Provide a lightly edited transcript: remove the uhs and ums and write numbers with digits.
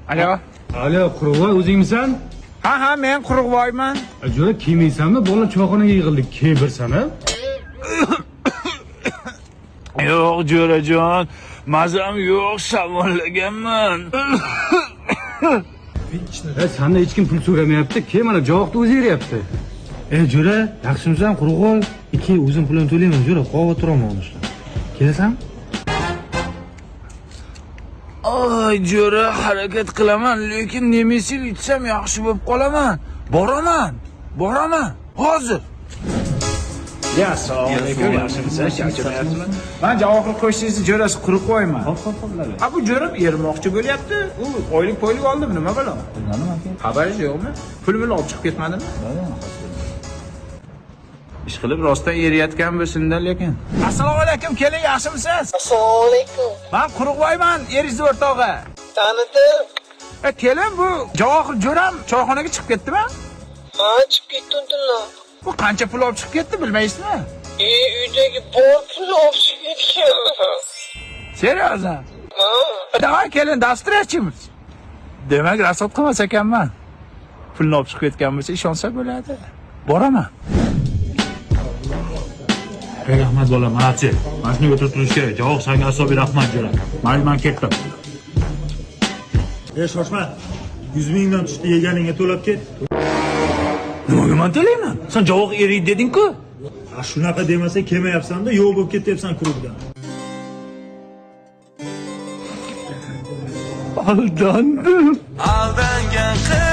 Alo. Alo, Qurug'voy o'zingmisan? Ha ha, men Qurug'voyman. Jo'ra kelmaysanmi? Bola choyxonaga yig'ildik. Kel bir sana. Yo'q, jo'rajon, mazam yo'q, shamollaganman. Sanda hech kim pul so'ramayapti. Kel mana javohni o'zi beryapti. Jo'ra, yaxshimisan, Qurug'voy? Ikki o'zim pulini to'layman, jo'ra, xavotir olma uni. Kelasanmi? Ay, jo'ra, harakat qilaman, lekin nemisil ichsam yaxshi bo'lib qolaman. Boraman, boraman. Hozir. Ya, assalomu alaykum, yaxshimisiz? Charchamayapsizmi? Men Javohir qo'shnisi jo'rasi Quruqvoyman. Hop, hop, hop, lala. Ha, bu jo'ram ermoqchi bo'lyapti. U oylik poylik oldimi, nima balo? Bilmadim aka. Xabaringiz yo'qmi? Pul mul olib chiqib ketmadimi? Ish qilib rostdan eriyotgan bo'lsin-da lekin. Assalomu alaykum, kelin, yaxshimisiz? Assalomu alaykum. Men Quruqvoyman, eringizni o'rtog'i. Tanidim. Kelin, bu Javohir jo'ram choyxonaga chiqib ketdimi? Ha, chiqib ketdi undan. Bu qancha pul olib chiqib ketdi, bilmaysizmi? Uydagi bor pulni olib chiqib ketgan. Серьезно? Ha. Давай, kelin, до встречи. Demak, rasot qilmas ekanman. Pulni olib chiqib ketgan bo'lsa, ishonsa bo'ladi. Boraman. Rahmat bola, молодцы. Mana shunga o'tirib turish kerak. Javob senga asobiy rahmat jo'ra. Mayli, men ketdim. Shoshma. 100 mingdan tushdi, yeganingga to'lab ket. Nimaga men to'layman? Sen javob eriydi deding-ku. Ha, shunaqa demasa kelmayapsan-da, yo'q bo'lib ketyapsan klubdan. Aldandim. Aldangan qiz.